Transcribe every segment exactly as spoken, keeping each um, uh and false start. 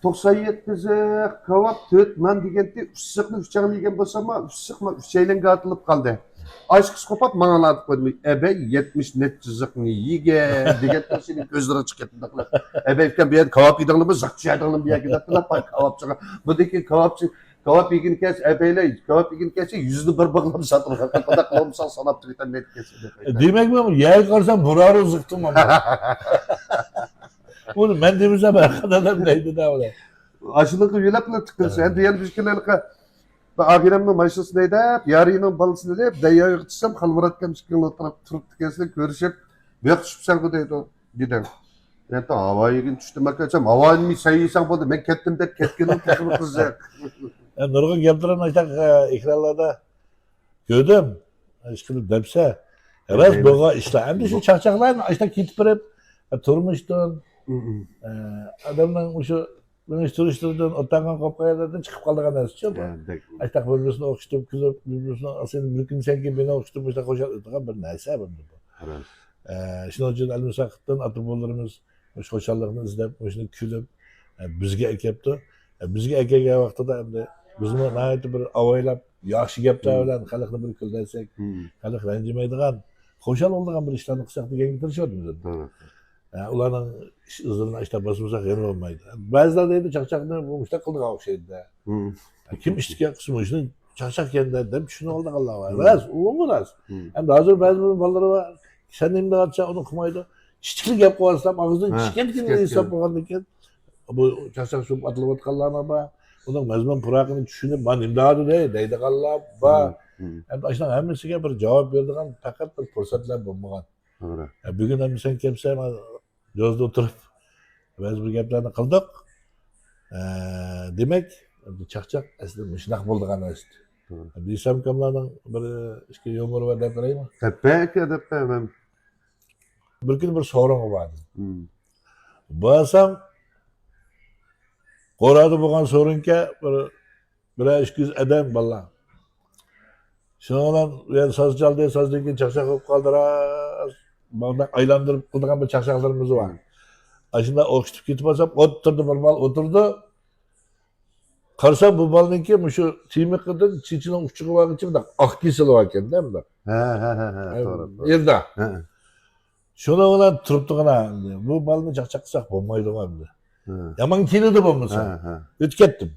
توقسان يەتتە زىق كاۋاپ، تۆت نان دېگەنتى، ئۈچ زىقنى ئۈچەڭلەي يېگەن بولساممۇ، ئۈچ زىقمۇ ئۈچەيلەنگە ئاتىلىپ قالدى. ئاچقۇچ قوپاپ ماڭىلا دەپ قويدۇم. ئەبەي، يەتمىش نەچچە زىقنى يېگەن دېگەنتى، سېنىڭ كۆزلىرىڭ چىقىپ كەتتى. ئەبەي ئۇكام، بۇ يەردە كاۋاپ يېدىڭلىمۇ، زىق چۈشەردىڭلىمۇ بۇ يەرگە دەپتىلا، كاۋاپچىغا. بۇندىن كېيىن كاۋاپچى، كاۋاپ يېگىنى كەلسە، ئەبەيلەر، كاۋاپ يېگىنى كەلسە، يۈزنى بىر بىرلەپ ساتىدىغان، قانداق قىلالمىساڭ ساناپ تۈگىتەلمەيدىكەنسەن دەپ. دېمەك، مەن يەرگە قارىسام، بۇرارۇ زىقتىم. ئۇنى مەن دېمىسەم، ھەر قانداق ئادەم دەيدۇ-دە ئۇلار. ئاشۇنىڭغا يۆلەپلا چىقىرسا، ھە. ئەمدى يەنە بىر ئىككى ھېلىقى بىر ئاغىنەمنىڭ ماشىنىسىنى ھەيدەپ، يارىنىڭ بالىسىنى ئېلىپ، دەرياغا چىقسام، خالمۇرات ئاكام ئىككىڭلار ئولتۇرۇپ، تۇرۇپتىكەنسىلەر، كۆرۈشۈپ، بۇ ياققا چۈشۈپسەنغۇ دەيدۇ، دېدىڭ. مەن ھاۋا يېگىن چۈشتۈم ئاكا دېسەم، ھاۋانى سەن يېسەڭ بولدى، مەن كەتتىم دەپ كەتكىنىڭ تېخىمۇ قىزىق. ئە، نۇرغۇن گەپلىرىنى ئاشۇنداق، ئە، ئېكرانلاردا كۆردۈم. ئىشقىلىپ دەپسە، راست بولغان ئىشلار. ئەمدى شۇ چاقچاقلارنى ئاشۇنداق كېتىپ بېرىپ، ئە، تۇرمۇشتىن، ئە، ئادەمنىڭ مۇشۇ مېڭىش تۇرۇشلىرىدىن، ئوتتانغان قوپقان يەرلەردىن چىقىپ قالىدىغان نەرسە شۇ بۇ. ھە، دەك. ئاشۇنداق بىر-بىرسىنى ئوخشىتىپ كۈلۈپ، بىر-بىرسىنىڭ سېنى بىر كۈن سەنكى مېنى ئوخشىتىپ مۇشۇنداق خۇشال ئېتىدىغان بىر نەرسە بۇ. راست. ئە، شۇنىڭ ئۈچۈن ئەلمىساقىتتىن ئاتا-بوۋىلىرىمىز مۇشۇ خۇشاللىقنى ئىزدەپ، مۇشۇنى كۈلۈپ، ئە، بىزگە ئەكەپتۇ. ئە، بىزگە ئەكەلگەن ۋاقتىدا ئەمدى بىزمۇ ناھايىتى بىر ئاۋايلاپ، ياخشى گەپلەر بىلەن خەلقنى بىر كۈلدۈرسەك، خەلق رەنجىمەيدىغان، خۇشال بولىدىغان بىر ئىشلارنى قىلساق دېگەنگە تىرىشىۋاتىمىز ئەمدى. ئە، ئۇلارنىڭ ئىش ئىزلىرىنى ئاشتا باسمىساق يەنە بولمايدۇ. بەزىلەر دەيدۇ، چاقچاقنى بۇ مۇشۇنداق قىلىدىغان ئوخشايدۇ-دە. كىم ئىشتىكەن قىلسا مۇشۇنى چاقچاق ئىكەن-دە دەپ چۈشىنىۋالىدىغانلار بار. راست، ئۇمۇ راست. ئەمدى ھازىر بەزى بىر بالىلار بار، سەن نېمە دەۋاتسەن، ئۇنى قىلمايدۇ. ئىشتىكىنى گەپ قىلىۋاتسام، ئاغزىدىن چىققاندىكىن ھېساب قىلغاندىكىن، بۇ چاقچاق سۇپ ئاتىلىۋاتقانلارمۇ بار. ئۇنىڭ مەزمۇن پۇراقىنى چۈشىنىپ، مانا نېمە دەۋاتىدۇ دەيدىغانلار بار. ئەمدى ئاشۇنىڭ ھەممىسىگە بىر جاۋاب بېرىدىغان پەقەت بىر پۇرسەتلەر بولمىغان. توغرا. ئە، بۈگۈن ئەمدى سەن كەپسەن، مانا جوزىدا ئولتۇرۇپ، بەزى بىر گەپلەرنى قىلدۇق. ئە، دېمەك، ئەمدى چاقچاق ئەسلى مۇشۇنداق بولىدىغان ئەسلى. توغرا. ئەمدى ھېسام ئاكاملارنىڭ بىر ئىككى يۇمۇرى بار دەپ بېرەيمۇ؟ دەپ بەر ئاكا، دەپ بەر، مەن. بىر كۈنى بىر سورۇنغا باردىم. بارسام، قورادا بولغان سورۇنكەن، بىر بىرەر ئىككى يۈز ئادەم بالىلار. شۇنىڭ بىلەن بۇ يەردە ساز چالدى، سازدىن كېيىن چاقچاق بولۇپ قالدى، راست. مانا ئايلاندۇرۇپ قىلىدىغان بىر چاقچاقلىرىمىز بار. ئاشۇنداق ئوخشىتىپ كېتىپ بولسام، ئولتۇردى، بىر مال ئولتۇردى. قارىسام، بۇ بالىنىڭكى مۇشۇ تىيمىقىدىن چېچىنىڭ ئۇچىغا بارغىچە مۇنداق ئاق كېسىلى باركەن-دە، مۇنداق. ھە، ھە، ھە، ھە، توغرا، توغرا. يېرىدا. ھە. شۇنىڭ بىلەن تۇرۇپتۇغىنا ئەمدى. بۇ بالىنى چاقچاق قىلساق بولمايدىغۇ ئەمدى. ھە. يامان كېلىدۇ بولمىسا. ھە، ھە. ئۆتكەتتىم.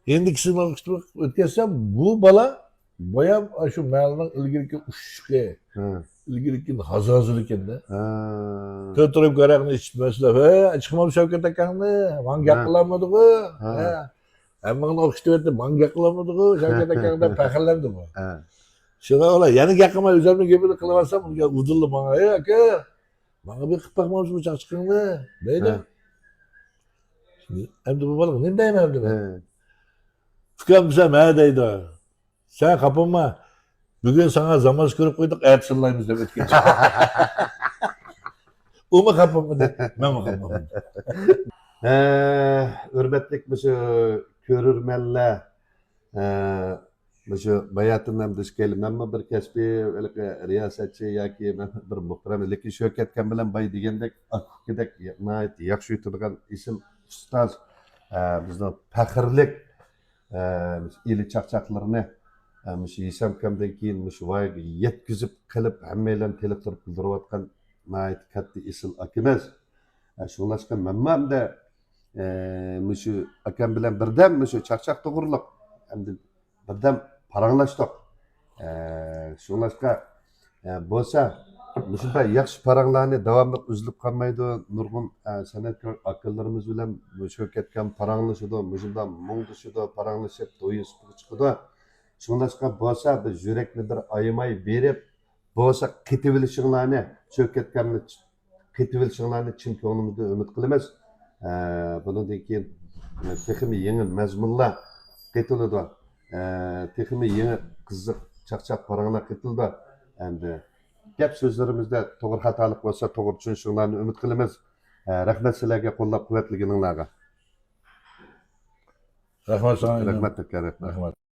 ئېندىكىسىنى ئوخشىتىپ ئۆتكەتسەم، بۇ بالا بايام ئاشۇ مەھەللىنىڭ ئىلگىرىكى ئۇششۇقى، ھە. ئىلگىرىكى ھازازىلىكىنى. ھە. كۆتۈرۈپ ھاراقنى ئىچىپ مەسلەپ، ھە، چىقمام شەۋكەت ئاكاڭنى، ماڭا گەپ ھە. قىلالمىدىغۇ، ھە. ھە. ھەممىڭنى ئوخشىتىۋەتتى، ماڭا گەپ قىلالمىدىغۇ، شەۋكەت ئاكاڭ دەپ پەخىرلەندى بۇ. ھە. شۇڭا ئۇلار يەنە گەپ قىلماي ئۆزۈمنىڭ گېپىنى قىلىۋاتسام، ئۇنىڭ ئۇدۇللا ماڭا، ھەي ئاكا، ماڭا بىر قىلىپ باقمامسىز بۇ چاقچىقىڭنى؟ دەيدۇ. ھە. ئەمدى بۇ بالىغا نېمە دەيمەن ئەمدى مەن؟ ھە. ئۇكام دېسەم، ھە دەيدۇ. سەن خاپا بولما. بۈگۈن ساڭا زامانسىز كۆرۈپ قويدۇق، ئەتە سىنلايمىز دەپ ئۆتكەن. ئۇمۇ خاپا بولمىدى، مەنمۇ خاپا بولمىدىم. ھە، ھۆرمەتلىك مۇشۇ كۆرۈرمەنلەر، ھە، مۇشۇ باياتىن ھەم دۇچ كەلدى. مەنمۇ بىر كەسپىي ھېلىقى رىياسەتچى ياكى مەن بىر مۇخبىر ئەمەس، لېكىن شۆھرەت ئاكام بىلەن باي دېگەندەك، ئاكا-ئۇكىدەك ناھايىتى ياخشى يۈرىتىدىغان ئېسىل ئۇستاز، ئە، بىزنىڭ پەخىرلىك، ئە، ئىلى چاقچاقلىرىنى، ئە، مۇشۇ ھېسام ئاكامدىن كېيىن مۇشۇ ۋايىگە يەتكۈزۈپ قېلىپ، ھەممەيلەن تېلىقتۇرۇپ بىلدۈرۈۋاتقان ناھايىتى كاتتا ئېسىل ئاكىمىز. ئە، شۇڭلاشقا مەنمۇ ئەمدى، ئە، مۇشۇ ئاكام بىلەن بىردەم مۇشۇ چاقچاق توغرۇلۇق ئەمدى بىردەم پاراڭلاشتۇق. ئە، شۇڭلاشقا، ئە، بولسا، مۇشۇنداق ياخشى پاراڭلارنى داۋاملىق ئۈزۈلۈپ قالمايدۇ. نۇرغۇن، ئە، سەنئەتكار ئاكىلىرىمىز بىلەن مۇشۇ كەتكەن پاراڭلىشىدۇ، مۇشۇنداق مۇڭدىشىدۇ، پاراڭلىشىپ، تويۇنۇشقا چىقىدۇ. شۇڭلاشقا بولسا، بىز يۈرەكنى بىر ئايىماي بېرىپ، بولسا قېتىۋېلىشىڭلارنى، شۆھرەت ئاكامنى قېتىۋېلىشىڭلارنى چىن كۆڭلىمىزدىن ئۈمىد قىلىمىز. ئە، بۇنىڭدىن كېيىن، ئە، تېخىمۇ يېڭى مەزمۇنلار قېتىلىدۇ. ئە، تېخىمۇ يېڭى قىزىق چاقچاق پاراڭلار قېتىلىدۇ. ئەمدى گەپ سۆزلىرىمىزدە توغرا خاتالىق بولسا، توغرا چۈشىنىشىڭلارنى ئۈمىد قىلىمىز. ئە، رەھمەت سىلەرگە قوللاپ قۇۋۋەتلىگىنىڭلارغا. رەھمەت ساڭا، ئىنىم. رەھمەت، ئاكا، رەھمەت. رەھمەت.